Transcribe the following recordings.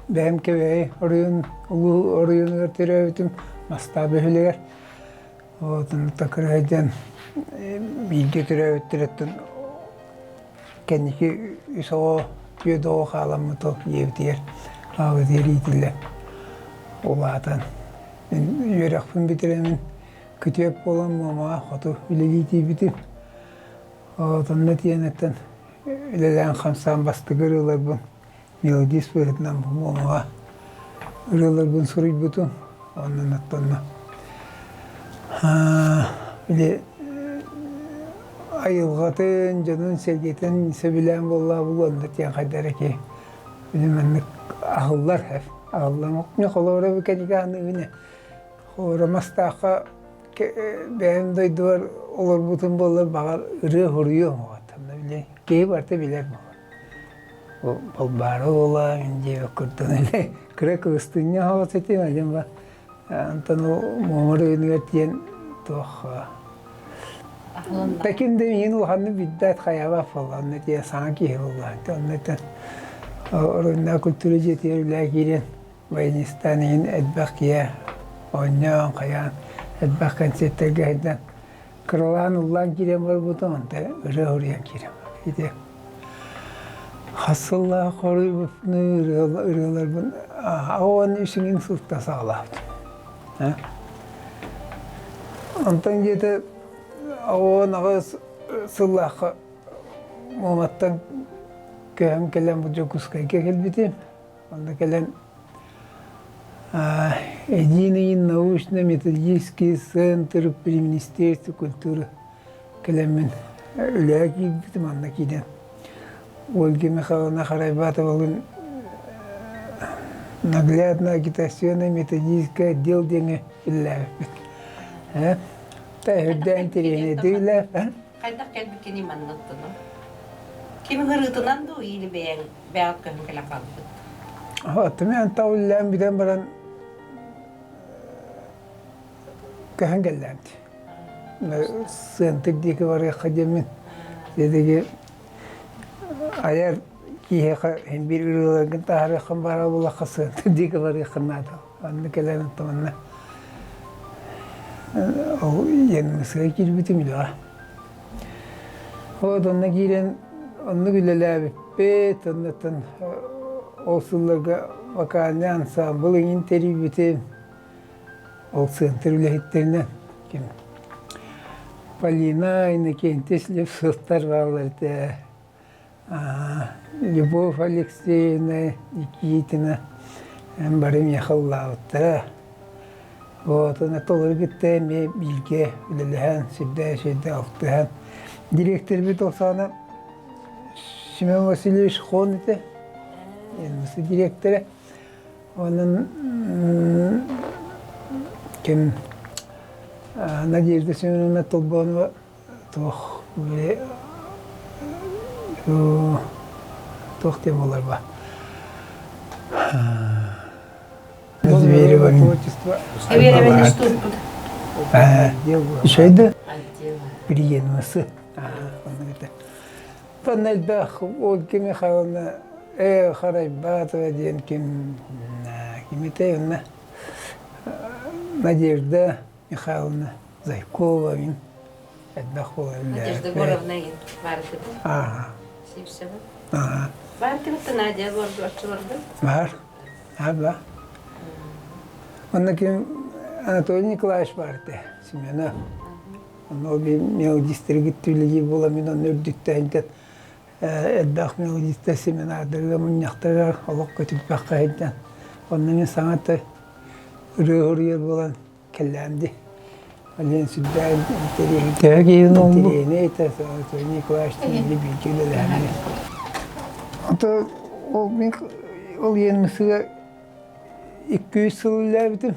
Бэйэм Кэбээйи оройуон улуу оройуонугар төрөөбүтүм, Мастаа бөһүөлэгэр. Вот онно кыра сылдьан бииргэ төрөөбүттэриттэн кэнники үс оҕо, түөрт оҕо хааламмыт ол ийэбитигэр, аҕабытыгар иитиллэн улаатан. Мин үөрэхпин бүтэрэммин күтүөт буолан Муомаҕа хоту үлэлии тиийбитим. Вот онно тиийэн үлэлээн-хамсаан бастакы ырыаларбын мелодист быһыытынан Муомаҕа ырыаларбын суруйбутум. Онон оттонно били айылҕатын, дьонун-сэргэтин сөбүлээн буоллаҕа буолуо, онно тиийэн хайда эрэ киһи били маннык аһыллар аһыллан холобура бу кэнники аныгыны холобура мастаахха бэйэм дойдубар олорбутум буоллар баҕар ырыа суруйуом били киһи барыта билэр буолар Балбаара уола мин диэбит курдук кыра кыбыстыынньа оһоҕос этим один ба онтон Муома оройуонугар тиийэн туох таким да миигин улаханнык билбэт хайаабат буолла онно тиийэн саҥа киһи буолла онно этэн оройуоннааҕы культура дьиэтигэр үлэҕэ киирэн баянистаан иһин элбэх киһи оонньоон хайаан элбэх концертарга сылдьан Кыралаан ыллаан киирэн барбытым, онто ырыа суруйан киирэн ити хас сыллаах хоруйбутун ырыаларбын 13 сылтан саҕалаабытым. Онтон где-то 18 сыллаахха Муоматтан көһөн кэлэн бу Дьокуускайга кэлбитим. Онно кэлэн Единый научно-методический центр при Министерстве культуры кэлэммин үлэҕэ киирбитим, манна киирэн Ольга Михайловна Харайбатовалыын наглядно-агитационно-методический отдел диэҥҥэ үлэлээбиппит. Үрдээн интэриэһинэйдик үлэлээбит. Хайдах кэлбиккиний манна оттоно? Ким ыҥырыытынан дуу или бэйэҥ бэйэҕит көһөн кэлэн хаалбыт? Оттон тауллаан бүтэн баран көһөн кэллээмт. Сыантык диэки барыахха диэммин. Дедиги айар киһиэхэ һин биир ырыаларгын таһаарыаххын баара булахха сыантык диэки барыаххын наада. Онно кэлэн оттон ол янмысыга киирбитим үлэҕэ. Вот онно киирэн оннук үлэлээбиппит, оннуттан ол сылларга вокальный ансаамбыл иҥин тэрийбитим. Ол центр үлэһиттэринэн ким Полина Иннокентий Слепцовтар бааллар этэ. Любовь Алексеевна Никитина бары миэхэ ыллаабыттара. Вот, уонна толору кытта эмиэ бииргэ үлэлэһэн, сүрдээх үчүгэйдик алтыһан. Дириэктэрбит ол саҕана Семен Васильевич Хон этэ, дириэктэрэ. Онон ким Надежда Семеновна Толбонова туох били туох диэн буолар ба Зверева творчество Үчүгэй да приемнасы Онно элбэх Ольга Михайловна э Харайбатова диэн ким кимитэй онно Надежда Михайловна Зайкова мин элбэх буолан Надежда Егоровна баар этэ Аа. Сивцева. Аа. Баар этэ Надя Егоровна Баар. Аа ба. Онно ким Анатолий Николаевич баар этэ, Семенов. Онно ол мелодистэргит үлэлиир буола мин онно үрдүктээн элбэх мелодистар семинардарга мунньахтарыгар олох көтүппэххэ сылдьан онно мин саҥа ырыа суруйар буолан кэллээн дии. Олен сүрдээх Төһө киһин интэриэһинэй этэ Анатолий Николаевич бииргэ үлэлэһэммит. Ото ол мин ол иэнмисыга 200 сыл үлэлээбитим.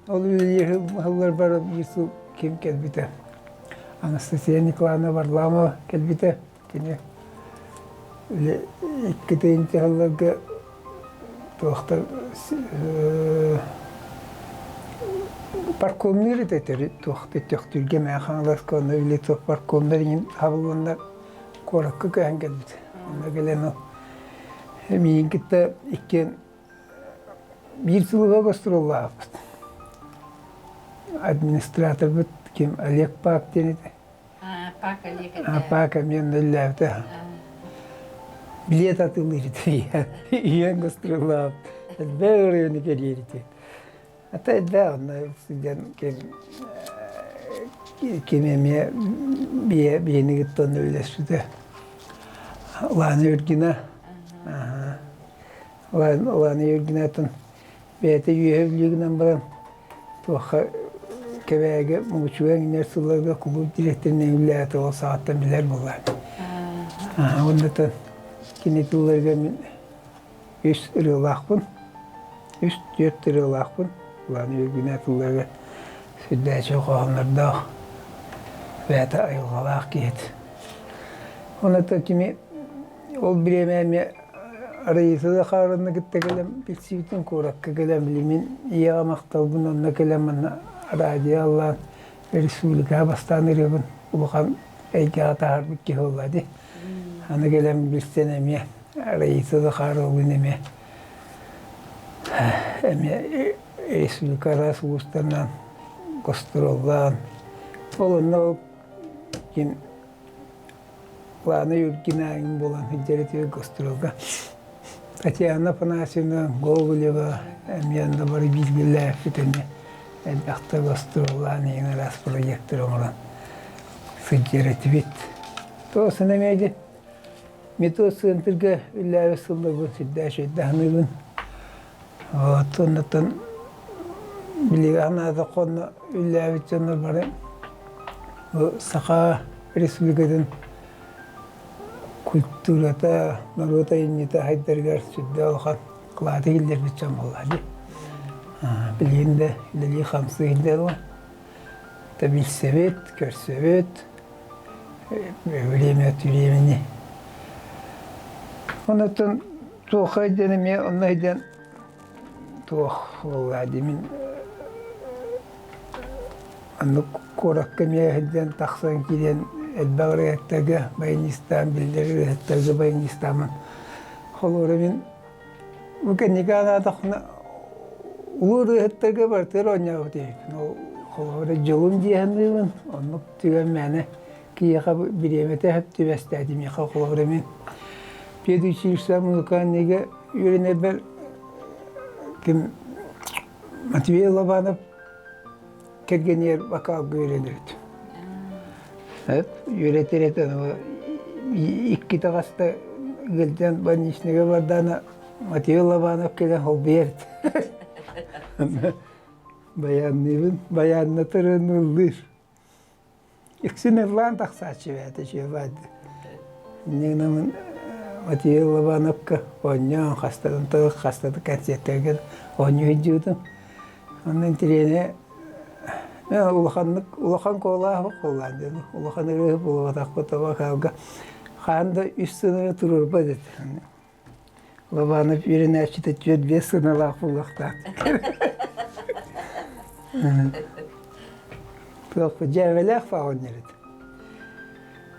Ол үлэлиир сылларбар биир сыл ким кэлбитэ. Анастасия Николаевна Варламова кэлбитэ. Кини икки тыһыынча сылларга туохтар паркомнуур этэ туох Төхтүргэ Мэҥэ Хаҥаласка онно били туох паркомнар иҥин хабылланнар куоракка көһөн кэлбит. Онно кэлэн ол миигин кытта иккиэн. Биир сылга гастроллаабыт. Администраторбыт ким Олег Пак диэн этэ. Пак Олег этэ. Пак эмиэ үлэлээбитэ. Билет атыылыыр этэ. Ийэн гастроллаабыт. Элбэх ырыаны кэлиэр этэ. Ата элбэх онно сылдьан ким ким эмиэ бие биһини кытта онно үлэспитэ. Лана Юргина. Лана Юргинатын бэйэтэ үөһэ Бүлүү гынан баран туохха Кэбээйигэ Муҥучуга иҥнэр сылларга кулууп дириэктэринэн үлэлээбитэ ол саҕаттан билэр буоллаҕым. Уонна кини тылларыгар мин үс ырыалаахпын, үс түөрт ырыалаахпын. Лана Юргина тылларыгар сүрдээччи хоһооннордоох, бэйэтэ айылҕалаах киһи. Онон кими Ол бириэмэ эмиэ Раиса Захаровна кытта кэлэн билсибитим, куоракка кэлэн билимин ийэҕэ махталбын онно кэлэн манна радио аллаан республикаҕа бастаан ырыабын улахан эйгэҕэ таһаарбыт киһи буолла дии. Аны кэлэн билсэн эмиэ Раиса Захаровалыын эмиэ эмиэ республика араас улуустарынан гастроллаан ол онно ол ким Лана Юркина эҥин буолан сылдьар этибит гастролга. Татьяна Афанасьевна Гоголева эмиэ онно бары бииргэлээхпит эмиэ элбэхтэ гастроллаан эҥин араас проектары оҥорон сылдьар этибит. Туосын эмиэ дьэ метод центрга үлэлээбит сылларбын сүрдээх үчүгэйдик саныыбын. Вот оннуттан билиги санаатахха онно үлэлээбит дьоннор бары бу Саха Республикатын культурата, норуот айымньыта сайдарыгар сүрдээх улахан кылааты киллэрбит дьон буолла дии. Билигин да үлэлии-хамсыы сылдьаллар. Да билсэбит, көрсөбүт, время от времени. Онтон туохха диэн эмиэ онно диэн туох буолла дии мин Оннук куоракка эмиэ сылдьан тахсан киирэн элбэх ырыаһыттарга баянистаан, биллэр ырыаһыттарга баянистааммын. Холобура мин бу кэнники анаатахпына улуу ырыаһыттарга барытыгар оонньообут эбиппин. Ол холобура дьолум дии саныыбын. Оннук түгэн мээнэ киһиэхэ бириэмэтэ сөп түбэстээтэ миэхэ холобура мин педучилище музыкальныйга үөрэнэрбэр ким Матвей Лобанов кэргэнигэр вокалга үөрэнэбит. Үөрэтэр этэ икки таҕаста ыалдьан больничныйга бардаана Матвей Лобанов кэлэн холбуйар этэ. Баянныыбын, баяннатарын ыллыыр. Иксин ыллаан тахсааччы бэйэтэ үчүгэй Инньэ гынан Матвей Лобановка оонньоон хастатын тыл хастаты концертарга оонньуу сылдьыбытым. Онно интириэнэ улаханнык улахан куолаах буоллаан диэн улахан ырыаһыт буолбатахпыт вокалга хаһан да үс сыананы туруорбат этэ. Лобанов үөрэнээччитэ 4-5 сыаналаах буолуохтаах. Туох дьээбэлээх фаҕын эбит.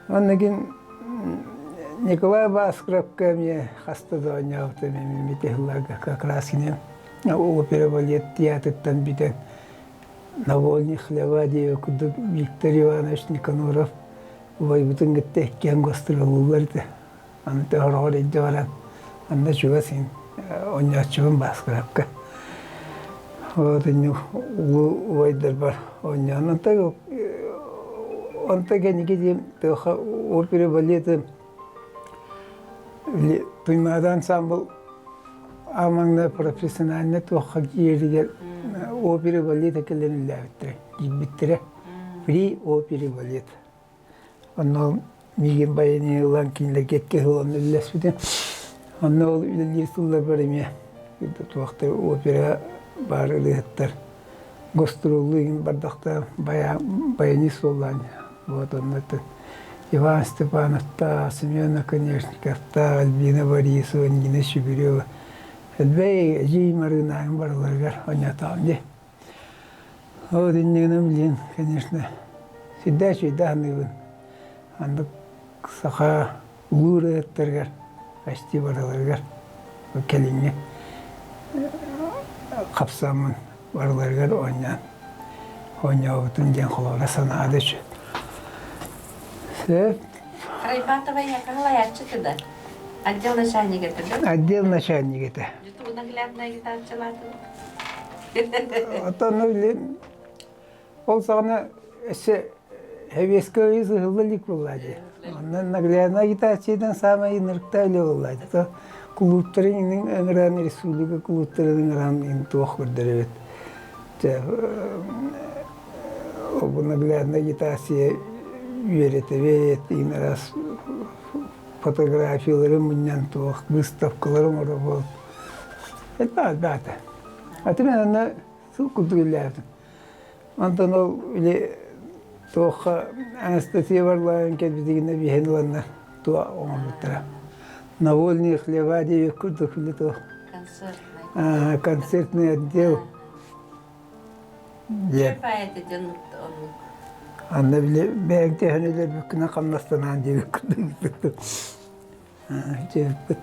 Оннугин Николай Баскровка эмиэ хаста да оонньообутум эмиэ ити как раз кини опера балет театрыттан бүтэн Навольный хлеба диэбит курдук Виктор Иванович Никаноров убайбытын кытта иккиэн гастроллууллар этэ. Аны төһөрөҕөр илдьэ баран, анна чугас оонньооччубун Бааскырапка. Вот инни улуу убайдарбар оонньоон. Онто онто кэнники диэн тыаха опера балеты Туймаада ансамбл аамаҥна профессиональнай туохха киирэригэр опера балета кэлэн үллээбиттэрэ, киирбиттэрэ. При опере балет. Онно миигин баяны ылан кинилэргэ икки сыл онно үлэлэспитим. Онно ол үлэлиир сылларбар эмиэ туохтар опера баар ырыаһыттар гастроллуу иһин бардахта баянист буоллаан вот онно Иван Степановтаах, Семен Оконешниковтаах, Альбина Борисова, Нина Чебурева элбэх эдьиий Марыынааҕын барыларыгар оонньоотоҕум дии. Вот иннигинэн билигин, конечно, сүрдээх үчүгэйдик саныыбын. Оннук саха улуу ырыаһыттарыгар почти барыларыгар кэлиҥҥи. хапсаммын барыларыгар оонньоон оонньообутум диэн холобура санаада үчүгэй. Сөп. Райбатова якалаяччы да? Отдел начальник это да? Отдел начальник это. Дьуту наглядная гитарчалаатын. Оттон ол саҕана өссө Сэбиэскэй Союз ыһылла илик буолла дии. Онно наглядная агитациядан саамай ынырыкта үлэ буолла дии. То кулууптарын ыҥыран республика кулууптарын ыҥыран туох көрдөрөбүт. Дьэ ол наглядная агитация үөрэтэбит, иин араас фотографиялары мунньан туох выставкалары оҥоробут. Это баата. А ты мен онно сыл курдук үлэлээбитим. Онтон ол били туохха Анастасия Варламовна кэлбитигинэ биһэн ыланнар туох оҥорбуттара. На вольные хлеба диэбит курдук били туох Концертный. Концертный отдел диэн. Анна били бэйэҥ түһэн өлөрбүккүнэн хамнастанаан диэбит курдук. Диэбиппит.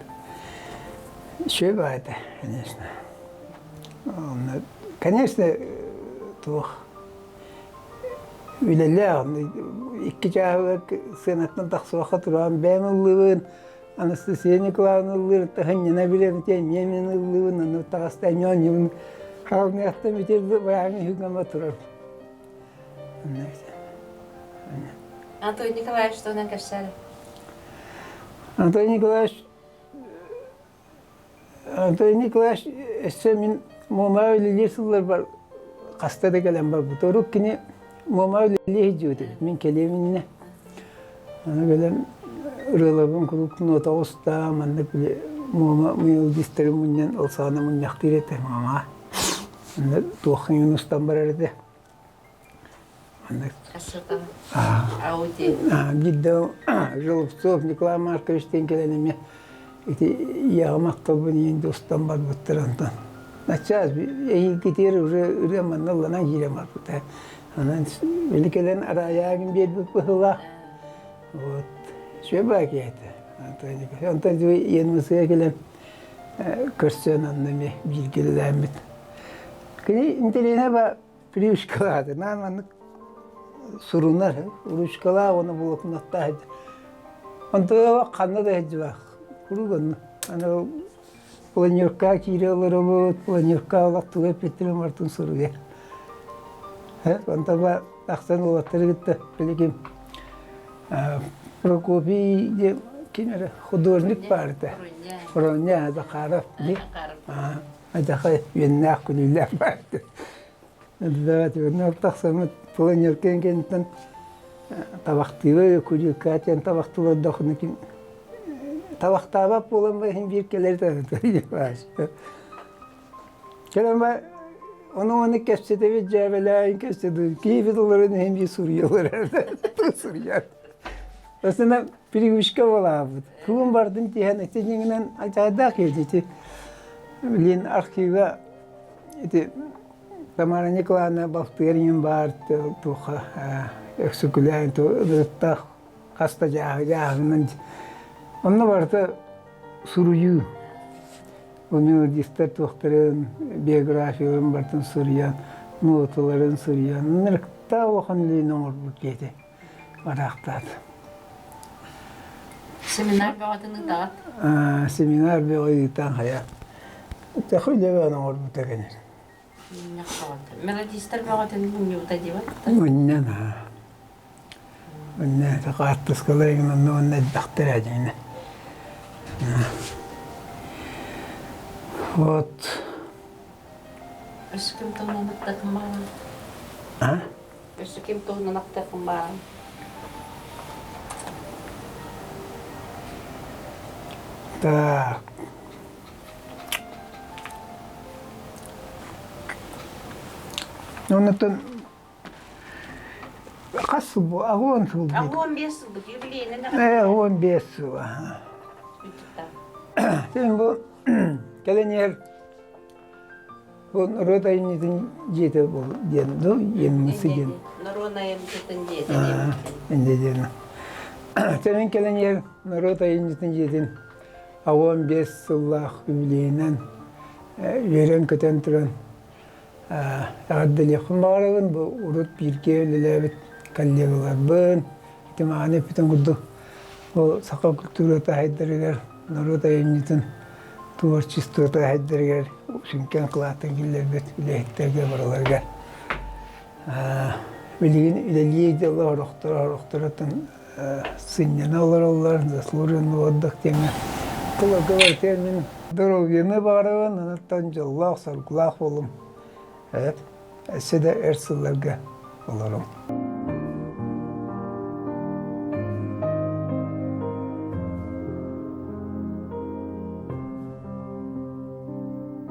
Үчүгэй баҕайы конечно. Онно, конечно, туох үлэлээх икки чааһыгар сыанаттан тахсыбакка туран бэйэм ыллыыбын, Анастасия Николаевна ыллыыр, таһынньана билэбин, эмиэ мин ыллыыбын, онно таҕыста эмиэ оонньуубун. Хаалныахтан бүтэр баайаҥ үһүгэмэ турар. Антон Николаевич туһунан кэпсээр. Антон Николаевич Антон Николаевич өссө мин Муомаҕа үлэлиир сылларбар хаста да кэлэн барбыт. Урут кини Муомаҕа үлэлии сылдьыбыт эбит. Мин кэлиэм иннинэ. Аны кэлэн ырыаларбын куруук нотаҕа устаа, маннык били Муома мелодистары мунньан ол саҕана мунньахтыыр этэ Муомаҕа. Онно туох иҥин устан барар этэ. Биирдэ Желобцов Николай Маркович диэн кэлэн эмиэ ити ийэҕэ махталбын иһин устан барбыттар онтон. Начаас эһиилгитигэр уже ырыа манна ылланан киирэн барбыта. Онон били кэлэн араайаагын биэрбит быһыылаах. Вот. Үчүгэй баа киһи этэ. Онтон ЕНМС-га кэлэн көрсөн онно эмиэ бииргэ үлэлээммит. Кини интэриэһинэй ба Привычкалаах наан маннык сурунар, ручкалаах уонна блокноттаах сылдьар. Онтон ханна да сылдьыбах, куруук онно. Аны планеркаҕа киирэ олоробут, планеркаҕа олох тугу эппиттэрин барытын суруйар. Онтон ба тахсан уолаттары кытта билигин Прокопий диэн ким эрэ художник баар этэ. Фроня Захаров. Адьаха үөннээх күлүүлээх баар этэ. Тахсаммыт планеркаҥ кэнниттэн табахтыыба курилка диэн табахтыылардахына ким табахтаабат буолан иһин биир кэлэр Кэлэн ба ону ону кэпсэтэбит дьээбэлээн кэпсэтэбит киһибит олорон иһин биир суруйалар суруйар Осына привычка буолаабыт. Куун бардын тиһэн ити дьиҥинэн алдьардаах киһи ити билин архива ити Тамара Николаевна балтыгар иҥин баар туохха өксөкүлээн ырыттаах хаста дьааһы дьааһынан онно барыта суруйуу мелодистар туохтарын биографияларын барытын суруйан ноталарын суруйан ынырыктаах улахан үлэни оҥорбут киһи Бараахтаат. Семинар бөҕөтүн ыытаҕыт? Семинар бөҕө ыытан хайа. Тэхи үлэбэ оҥорбута кэнэр. Мелодистар бөҕөтүн мунньубута диэбит? Мунньан аа. Мунньан хаартыскалар игин онно онно элбэхтэр ээ дьиҥинэ. Вот. Өссө ким туһунан ыктахын А? Өссө ким туһунан ахтыаххын баарый? Так. Оннуттан хас сыл бу? Аҕыс сыл. 15 сыл бу юбилейынан 15 сыл. Сен бу кэлэн иһэр Бу норуот айымньытын дьиэтэ бу диэн ду иэнмысы диэн. Норуот айымньытын дьиэтэ диэн. Инде диэн. Кэлин кэлэн иһэр норуот айымньытын дьиэтин 85 сыллаах юбилейынан үөрэн-көтөн туран эҕэрдэлиэхпин баҕарабын. Бу урут бииргэ үлэлээбит коллегаларбын, ити мааны эппитин курдук, бу саха культурата сайдарыгар, норуот айымньытын творчествота сайдарыгар сүҥкэн кылаатын киллэрбит үлэһиттэргэ барыларыгар билигин үлэлии дьоло орохторо орохторотун сынньана олороллор, заслуженный отдых диэҥҥэ тыларга барытыгар мин доруобуйаны баҕарабын, онуттан дьоллоох, соргулаах буолуҥ. Өссө да өр сылларга олоруҥ.